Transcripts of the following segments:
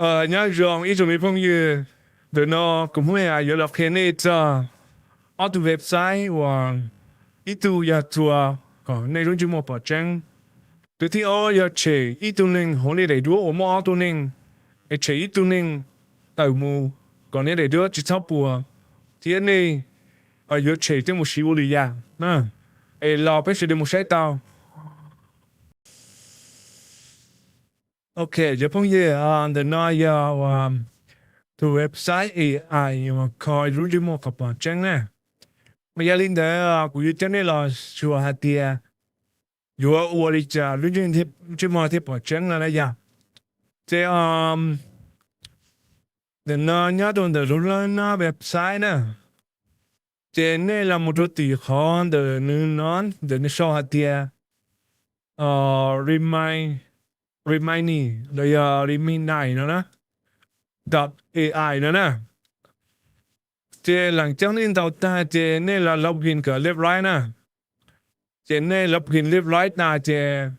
Nyob zoo ib tsoom me phooj ywg, ntawm no kuv Hmoob Hais yuav los qhia nej txog ob tug website uas ib tug yog txuas kom nej lub ntsej muag pom tseeb. Tus thib ob yog tshem ib tug neeg hauv nej daim duab uas muaj ob tug neeg, es tshem ib tug neeg tawm mus kom nej daim duab tsis txhob puas, thiab nej yuav tshem coj mus siv ua lwm yam na. Es los peb sawv daws mus saib tau. Ok, cov phooj ywg, ntawm no yog tus website A I uas kho lub ntsej muag kom pom tseeb na. Mas yog li ntawd kuv yuav coj nej los xyuas hais tias yuav ua li cas lub ntsej muag thiaj pom tseeb no na yom. Ces ntawm no nyob rau ntawm lub lab nab website na, ces nej los mus rau tim qhov ntawm nws no, ntawm nws sau hais tias Remini los yog Remini no na, dot A I no na. Ces leem coob nej ntaus tag ces nej los login kom left right na. Ces nej login left right tas ces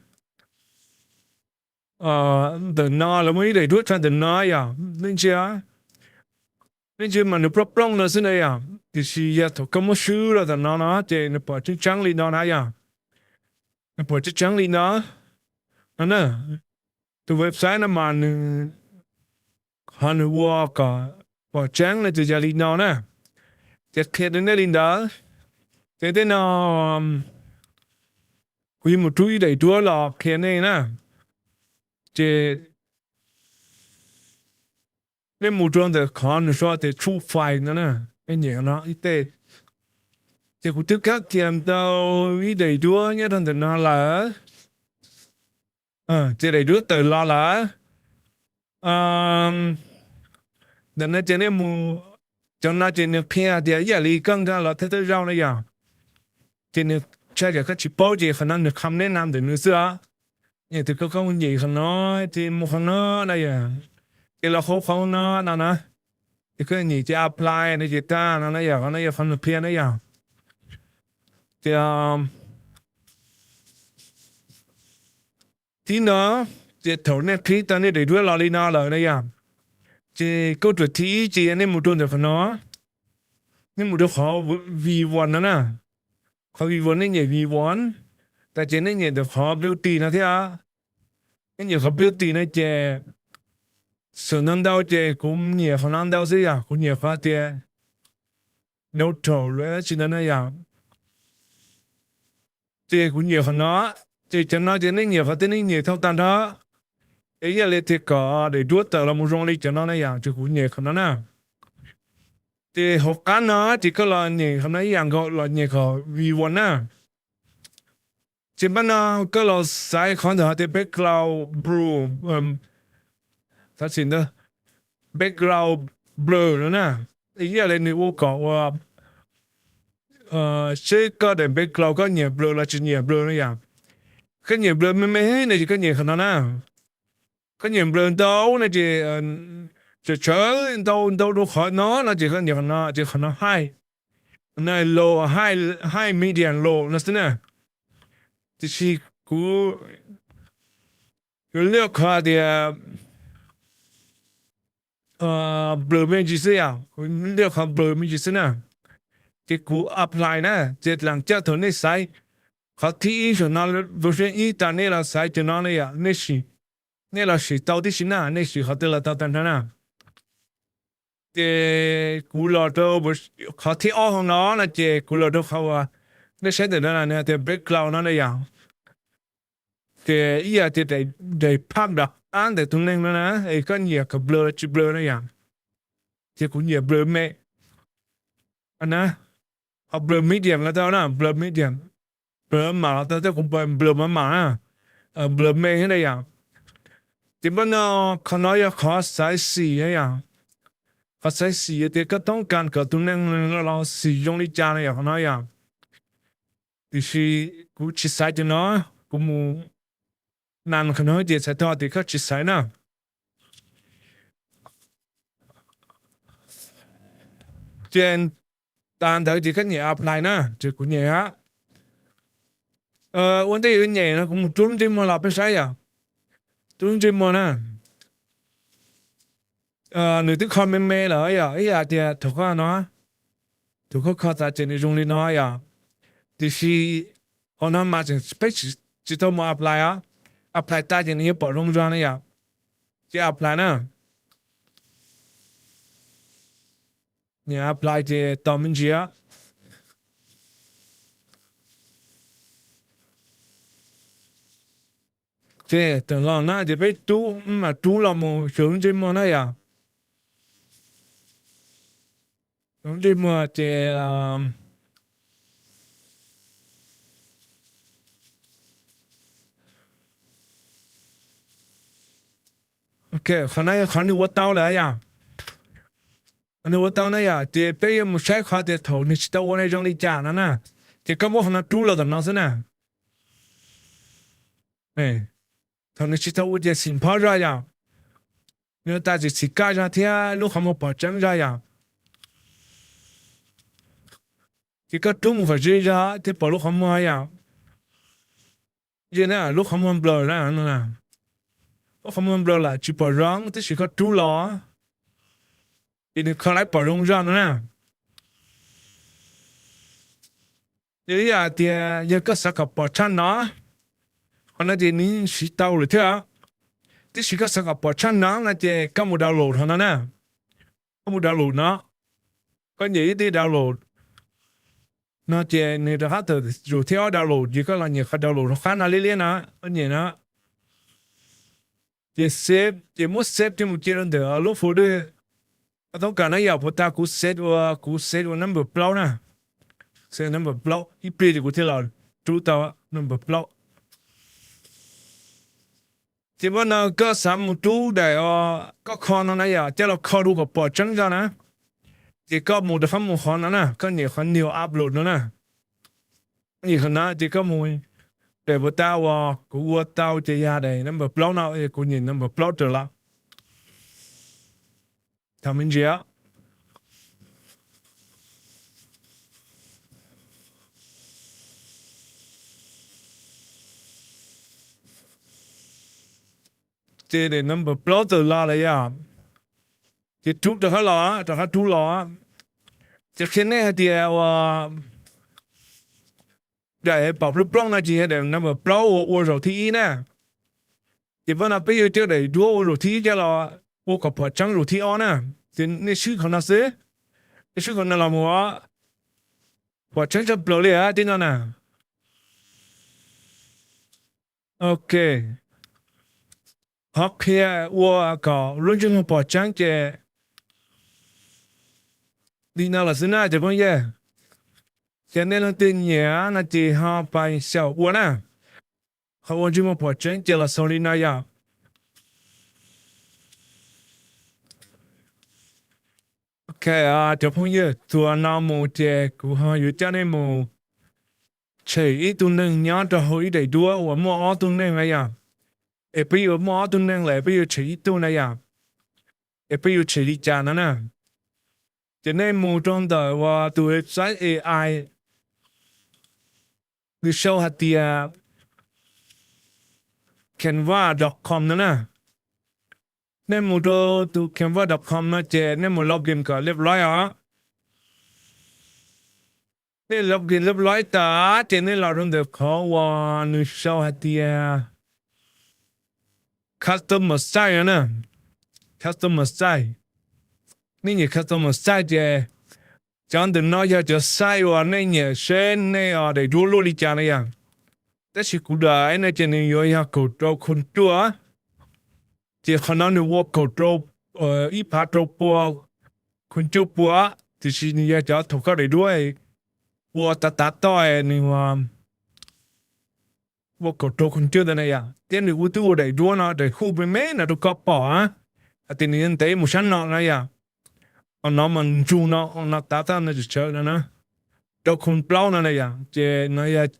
ntawm no lawv muaj ib daim duab tshaj ntawm no yom, nej ntsia, nej ntsia mas nws plooj plooj no xwb na yom, tiam sis yog thaum koj muab swb rau ntawm no no ces nws pom tseeb tseeb li no na yom. Nws pom tseeb tseeb li no no na. Tus website no mas nws, qhov nws ua kom pom tseeb no ces yog li no na. Ces qhia rau nej li ntawd. Ces tej no kuv yuav mus rub ib daim duab los qhia nej na. Ces nej mus rau ntawm qhov nws sau tias choose file no na, nej nyem no ib teg. Ces kuv twb kab kiag tau ib daim duab nyob rau ntawm no lawm. Ces daim duab tawm los lawm. Ntawm no ces nej mus, cov no ces nws qhia tias ib yam li koj nkag los thawj thawj zaug na yom. Ces nws tshaj tias koj tsis paub ces qhov no nws kham neb nam ntawm nws xwb os. Ces tus koj koj nyem qhov no, ces mus qhov no na yom. Ces los hauv qhov no no na. Ces koj nyem ces apply no ces tag no na yom, qhov no yog qhov nws qhia na yom. Ces thib no, ces thaum nej qhib tau nej daim duab los li no lawm na yom, ces kauj ruam thib ib ces yog nej mus rau ntawm qhov no, nej mus rau qhov V one no na. Qhov V one nej nyem V one, tas ces nej nyem ntawm qhov beauty no thiab. Nej nyem qhov beauty no ces, xam no ntau ces kuv nyem qhov no ntau xwb yom, kuv nyem qhov tias neutral los tsis ntawd na yom. Ces kuv nyem qhov no, ces cov no ces nej nyem qhov twg nej nyem thauj tag nrho. Es ib yam li tias kom daim duab tawm los mus zoo li cov no na yom, ces kuv nyem qhov no na. Ces hauv qab no ces koj los nyem qhov no ib yam nkaus los nyem kom V one na. Ces pab no koj los xaiv qhov ntawm hais tias background blur, xav txim ntawd, background blur no na. Ib yam li nws ua kom ua seb koj daim background koj nyiam blur los tsis nyiam blur no yom. Koj nyiam blur me me no ces koj nyiam qhov no na. Koj nyiam blur ntau no ces, tsawv tsawv ntau ntau rau qhov no no ces koj nyiam qhov no ces qhov no high, no low, high, high, medium, low no xwb na. Tiam sis kuv yuav liaj qhov tias blur me ntsis xwb yom, kuv liaj qhov blur me ntsis xwb na. Ces kuv apply na, ces leem caj thaum nej xaiv qhov thib ib saum no, version ib tas nej los xaiv cov no ne yom, nej sim, nej los sim tau tib si na, nej sim qhov twg los tau tag nrho na. Ces kuv los rau qhov thib ob hauv no no ces kuv los rau qhov uas nej saib ntawm no na, nws hais tias background no na yom. Ces ib yam tias daim phaj nram qab ntawm tus neeg no na, es koj nyiam kom blur los tsis blur na yom. Ces kuv nyiam blur me na, ho blur medium los tau na, blur medium, blur mam los tau, tej kuv blur mam mam na, blur me thiab na yom. Ces pab no, qhov no yog qhov xaiv xim na yom. Qhov xaiv xim yog tias koj toob kas kom tus neeg los xim zoo li cas na yom, qhov no yom. Tiam sis kuv tsis xaiv cov no, kuv mus nans qhov no ces txhais tau tias koj tsis xaiv na. Ces tas ntawd ces koj nyem apply na, ces kuv nyem a. Ua ntej yuav nyem no kuv mus rub lub ntsej muag los peb saib yom. Rub lub ntsej muag na. nws twb kho me me lawm yom, ib yam tias thaum koj no, thaum koj kho tas ces nws zoo li no yom. Tiam sis qhov no mas tseem peb tsis tau mus apply os. Apply tas ces nws yuav pom zoo zog na yom. Ces apply na. Nias apply ces tau me ntsis. Ces tawm los na ces peb rub, mam rub los mus xyuas lub ntsej muag na yom. Lub ntsej muag ces ok, qhov no yog qhov nws ua tau lawm yom. Qhov nws ua tau na yom, ces peb yuav mus saib qhov tias thaum nws tsis tau ua na zoo li cas no na. Ces koj muab qhov no rub los tom no xwb na. Thaum nws tsis tau ua ces xim phob zog yom, nws tas tsis xim kaj zog thiab lub qhov muag pom tseeb zog yom. Ces koj rub mus kom ze zog thiaj pom lub qhov muag yom. Ze na, lub qhov muag nplaws na, lub qhov muag nplaws lawm tsis pom zoo, tab sis koj rub los ces nws kho lawm pom zoo zog no na. Yog ib yam tias yog koj xav kom pom tshaj no, qhov no ces nws siv tau lawm thiab. Tab sis koj xav kom pom tshaj no no ces koj mus download qhov no na. Koj mus download no, koj nyem ib teg download no ces nws rov qab tawm zus thiab ob download, ces koj los nyem qhov download rau qab no liab liab no, koj nyem no. Ces save, ces muab save coj mus cia rau ntawm lub folder koj toob kas na yom. Puas tas kuv save ua, kuv save ua number plaub na. Save number plaub, ib pliag ces kuv thiaj los rub tau number plaub. Ces pab no koj xav mus rub daim koj kho no na yom, coj los kho rau kom pom tseeb zog na. Ces koj mus rau qhov mus qhov no na, koj nyem qhov new upload no na. Nyem qhov no ces koj mus daim puas tas uas kuv ua tau ces yog daim number plaub no, kuv nyem number plaub raws lawm. Thaum me ntsis ces daim number plaub tawm los lawm yom. Ces rub rov qab los, rov qab rub los. Ces qhia nej hais tias uas daim pom plooj plooj no ces yog daim number plaub uas ua zaum thib ib na. Ces pab no peb yuav coj daim duab ua zaum thib ib coj los ua kom pom tseeb zaum thib ob na. Ces nej swb qhov no xwb, nej swb qhov no los mus, pom tseeb tshaj plaws li tib no na. Ok, qhov qhia ua kom lub ntsej muag pom tseeb ces li no los xwb na cov phooj ywg. Ces nej leej twg nyiam no ces ho pais xyaum ua na. Qhov ua ntsej muag pom tseeb ces los xaus li no yom. Ok, cov phooj ywg, txuas no mus ces kuv ho yuav coj nej mus tshem ib tug neeg nyob rau hauv ib daim duab uas muaj ob tug neeg na yom. Es peb yuav muaj ob tug neeg lawm peb yuav tshem ib tug na yom. Es peb yuav tshem li cas no na? Ces nej mus rau ntawm uas tus website A I, nws sau hais tias canva dot com no na. Nej mus rau tus canva dot com no ces nej mus login kom liab laib os. Nej login liab laib tas ces nej los rau ntawm qhov uas nws sau hais tias customer site no na. Customer site. Nej nyem customer site ces cov ntawm no yog cov site uas nej nyiam seb nej daim duab luaj li cas na yom. Tab sis kuv daim no ces nws yuav yog kaum rau khon cuaj. Ces qhov no nws ua kaum rau, ib phav rau pua, khon cuaj pua, tiam sis nws yog cov thaum koj daim duab ua tav tav toj nws ua kaum rau khon cuaj ntawd na yom. Thiab nws ua twb ua daim duab no daim hu me me no rau koj pom hais tias nws yuav ntev mus sab no na yom. Qhov no mas ntsug no, qhov no tav toj no tsis tshawv no na. Rau khon plaub no na yom, ces no yog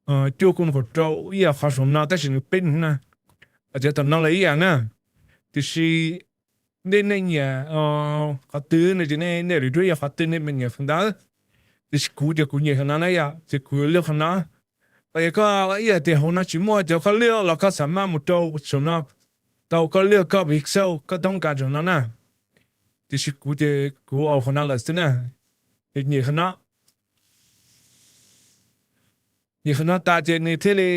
cuaj khon kaum rau ib yam qhov saum no tab sis nws peb na. Ces tam no los ib yam na. Tiam sis nej, nej nyiam qhov twg no ces nej, nej daim duab yog qhov twg nej mas nyiam qhov ntawd. Tiam sis kuv ces kuv nyiam qhov no na yom, ces kuv yuav lwaj qhov no. Los yog koj ib yam tias hauv no tsis muaj ces koj lwaj los koj xav maj mus rau saum no. tau koj lwaj koj pixel koj toob kas ntawm no na. Tiam sis kuv ces kuv ua qhov no lawm xwb na. Ces nyem qhov no, nyem qhov no tas ces nws thiaj li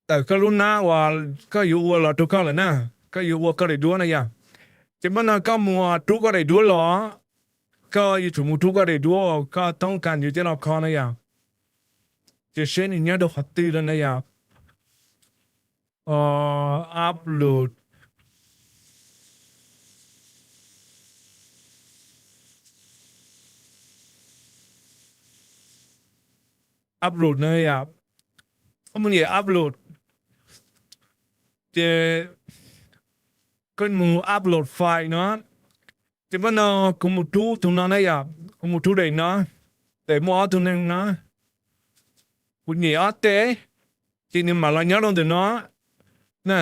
tawm koj lub hnab uas koj yuav ua los rau koj lawm na. Koj yuav ua koj daim duab na yom. Ces npaj no koj mus rub koj daim duab los, koj yuav tsum mus rub koj daim duab uas koj toob kas ntawd coj los kho na yom. Ces seb nws nyob rau qhov twg lawm na yom. Upload, upload na yom. Koj mus nias upload, ces koj mus upload file no. Ces npaj no kuv mus rub tus no na yom, kuv mus rub daim no, daim muaj ob tug neeg no. Kuv nyem ob teg, ces nws mam los nyob rau ntawm no na.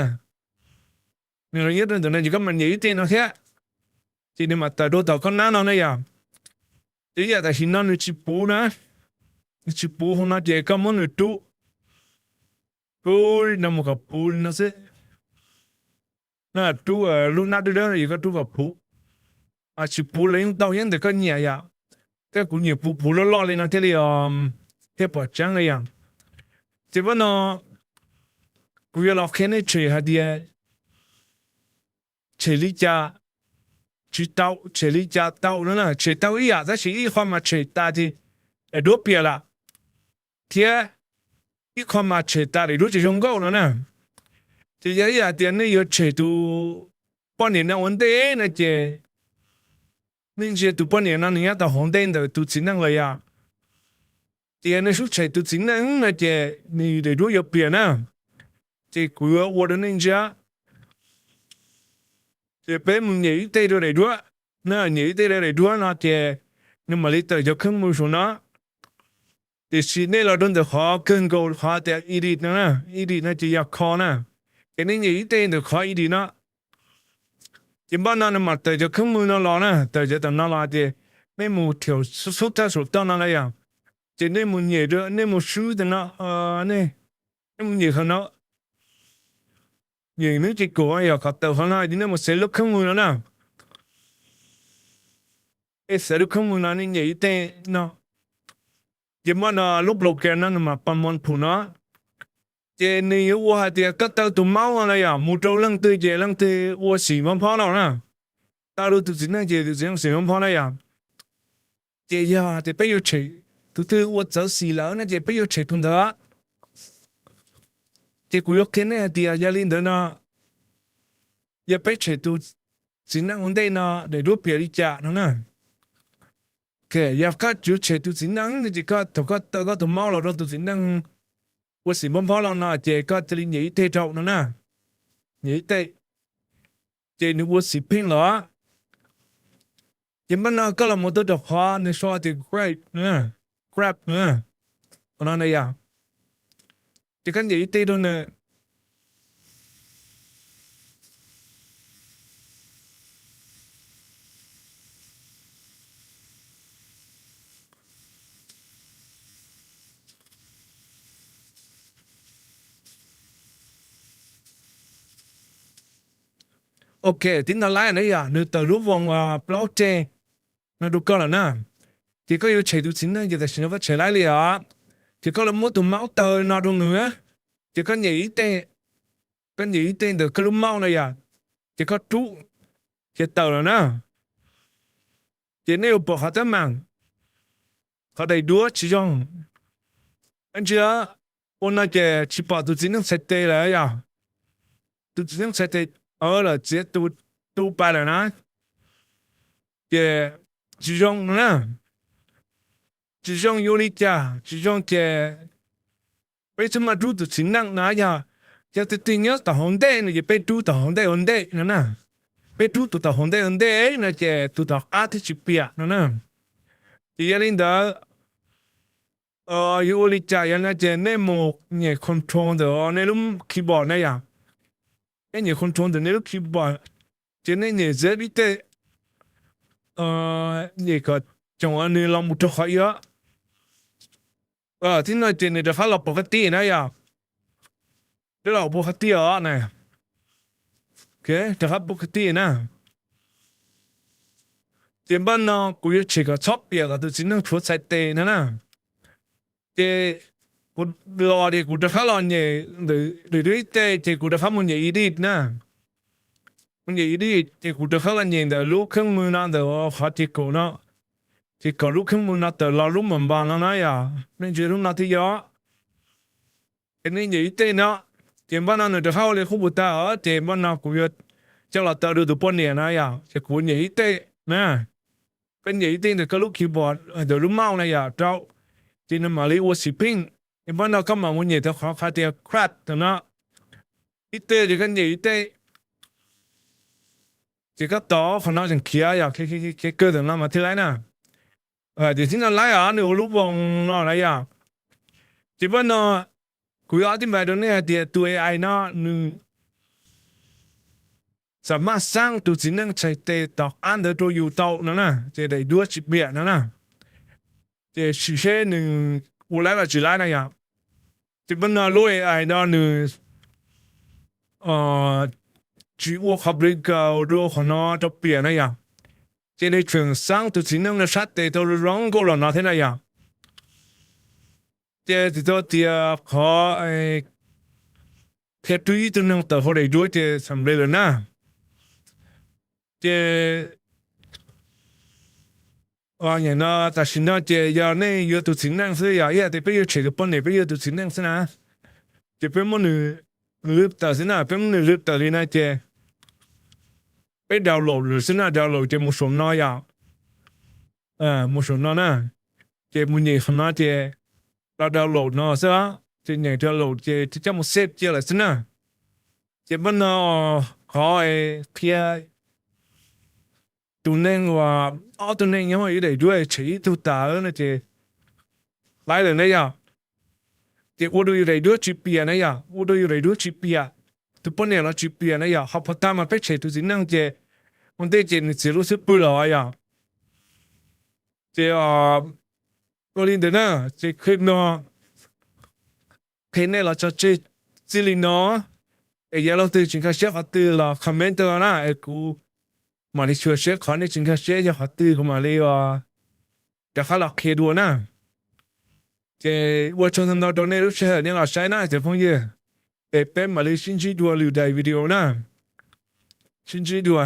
Nws los nyob rau ntawm no ces koj mam nyem ib teg no thiab, ces nws mam tawm rau tom koj hnab no na yom. Ces ib yam tam sim no nws tsis puv na, nws tsis puv hauv no ces koj muab nws rub, rub no mus kom puv li no xwb. Rub lub hnab dawb dawb no ces koj rub kom puv. Tsis puv los yeej tau, yeej ntawm koj nyiam yom. Thiab kuv nyiam puv puv loj loj li no thiaj li, thiaj pom tseeb na yom. Ces npaj no kuv yuav los qhia nej tshem hais tias tshem li cas tsis tau, tshem li cas tau no na. Tshem tau ib yam tab sis ib qho mas tshem tas ces daim duab piam lawm, thiab ib qho mas tshem tas daim duab tsis zoo nkauj no na. Ces yog ib yam tias nej yuav tshem tus poj niam no ua ntej no ces nej ntsia tus poj niam no nws nyob tau hauv ntej ntawm tus txiv neej lawm yom. Ces yog nej xub tshem tus txiv neej no ces nws daim duab yuav piam na. Ces kuv yuav ua rau nej ntsia. Ces peb mus nyem ib teg rau daim duab, nyem ib teg rau daim duab no ces nws mam li tawm cov kheej mws saum no. Tiam sis nej los rau ntawm qhov kawg nkaus qhov tias edit no, edit no ces yog kho na. Ces nej nyem ib teg ntawm qhov edit no, ces npaj no nws mam tawm cov kheej mws no los na, tawm cov tam no los ces nej mus thiaum xub thawj saum toj no na yom. Ces nej mus nyem, nej mus swb tam no, nej mus nyem qhov no, nyem nws ces kaum yog qhov tawm qhov no ces nej mus xev lub kheej mws no na. Nej xev lub kheej mws no nej nyem ib teg no, ces npaj no lub program no nws mam pab mob phum no. Ces nws yuav ua hais tias koj taw tus mouse no na yom mus rau leej twg ces leej twg ua xim mob phob no na. Taw rau tus txiv neej ces tus txiv neej xim mob phob na yom. Ces yog tias peb yuav tshem, tus twg ua txawv xim lawm no ces peb yuav tshem tus ntawd. Ces kuv yuav qhia nej hais tias yog li ntawd no, yog peb tshem tus txiv neej ua ntej no daim duab piam li cas no na. Yog koj yuav tshem tus txiv neej no ces koj thaum koj taw koj tus mouse los rau tus txiv neej ua xim mob phob los no ces koj cia li nyem ib teg rau no na. Nyem ib teg, ces nws ua xim pheej los. Ces npaj no koj los mus tuaj rau qhov nws sau tias grab, grab no na yom. Ces koj nyem ib teg rau nws. Ok, tib ntag lawm na yom, nws tawm lub voos plaub teg no rau koj lawm na. Ces koj yuav tshem tus txiv neej ces tam sim no koj tshem lawm li os. Ces koj los muab tus mouse taw no rau nws, ces koj nyem ib teg, koj nyem ib teg ntawm koj lub mouse no yom, ces koj rub, ces tawm lawm na. Ces nej yuav pom qhov teeb meem, qhov daim duab tsis zoo. Ntsia, ua no ces tsis pom tus txiv neej txhais tes lawm yom. Tus txiv neej txhais tes lawm, txiav tus tu pas lawm na. Ces tsis zoo no na. Tsis zoo yuav ua li cas tsis zoo ces peb txhob maj rub tus txiv neej no yom. Yog tus twg nyob tom hauv ntej no ces peb rub tom hauv ntej ua ntej no na. Peb rub tus tom hauv ntej ua ntej no ces tus tom qab thiaj tsis piam no na. Ces yog li ntawd, yuav ua li cas yog no ces nej mus nyem control ntawm nej lub keyboard na yom. Nej nyem control ntawm nej lub keyboard, ces nej nyem Z ib teg, nyem kom coom nws los mus rau qhov ib. Tib no ces nws rov qab los pov qab tij na yom. Rov los pov qab tij os na. Rov qab pub kwv tij na. Ces npaj no kuv yuav tshem kom txhob piam kom tus txiv neej tshuav txhais tes no na. Ces kuv los ces kuv rov qab los nyem ntawm daim duab ib teg ces kuv rov qab mus nyem edit na. Mus nyem edit ces kuv rov qab los nyem ntawm lub kheej mws no ntawm qhov ces kaum no. Ces kom lub kheej mws no tawm los lub mam npas no na yom, nej ntsia lub no thiaj yog. Ces nej nyem ib teg no, ces npaj no nws rov qab ua li qub puas tag os, ces npaj no kuv yuav coj los taw rau tus poj niam na yom, ces kuv nyem ib teg na. Peb nyem ib teg ntawm koj lub keyboard ntawm lub mouse na yom rau, ces nws mam li ua xim pheej. Ces npaj no koj mam mus nyem tau qhov qhov tias crack tam no, ib teg ces koj nyem ib teg, ces koj tos qhov no tseem khiav yom, khiav khiav khiav kawg tam no mas thiaj laib na. Ces tib no laib os, nws ua lub voos no na yom. Ces npaj no kuv yuav ob tib npav rau nej hais tias tus A I no nws xam maj xaab tus txiv neej txhais tes tom qab ntawd rau yus tau no na, ces daim duab tsis piam no na. Ces sim seb nws ua laib los tsis laib na yom. Ces npaj no lub A I no nws tsis ua qhov break rau qhov no rau piam na yom. Ces nws tseem xaab tus txiv neej no sab tes tau zoo zoo nkauj los no thiab na yom. Ces txhais tau tias qhov qhia rub ib tug neeg tawm hauv daim duab ces xam nplej lawm na. Ces no tam sim no ces yog nej yuav tus txiv neej xwb yom, ib yam tias peb yuav tshem tus poj niam peb yuav tus txiv neej xwb na, ces peb muab nws lwb tawm xwb na, peb muab nws lwb tawm li no ces peb download lawm xwb na, download ces mus saum no yom. Mus saum no na, ces mus nyem qhov no ces los download no xwb, ces nyem download ces coj mus save cia lawm xwb na. Ces npaj no qhov qhia tus neeg uas ob tug neeg nyob ib daim duab tshem ib tug tas no ces laib lawm na yom. Ces ua rau yus daim duab tsis piam na yom, ua rau yus daim duab tsis piam, tus poj niam los tsis piam na yom, ho puas tag mas peb tshem tus txiv neej ces ua ntej ces nws txiav lub xub pwg los yom. Ces ua li ntawd na, ces clip no qhia nej los tso tseg txij li no, es yog leej twg tsis nkag siab qhov twg los comment tuaj na, es kuv mam li xyuas seb qhov nej tsis nkag siab yog qhov twg kuv mam li rov qab los qhia dua na. Ces ua tsaug ntau ntau rau nej lub sij hawm nej los saib na cov phooj ywg, es peb mam li sib ntsib dua lwm daim video na, sib ntsib dua.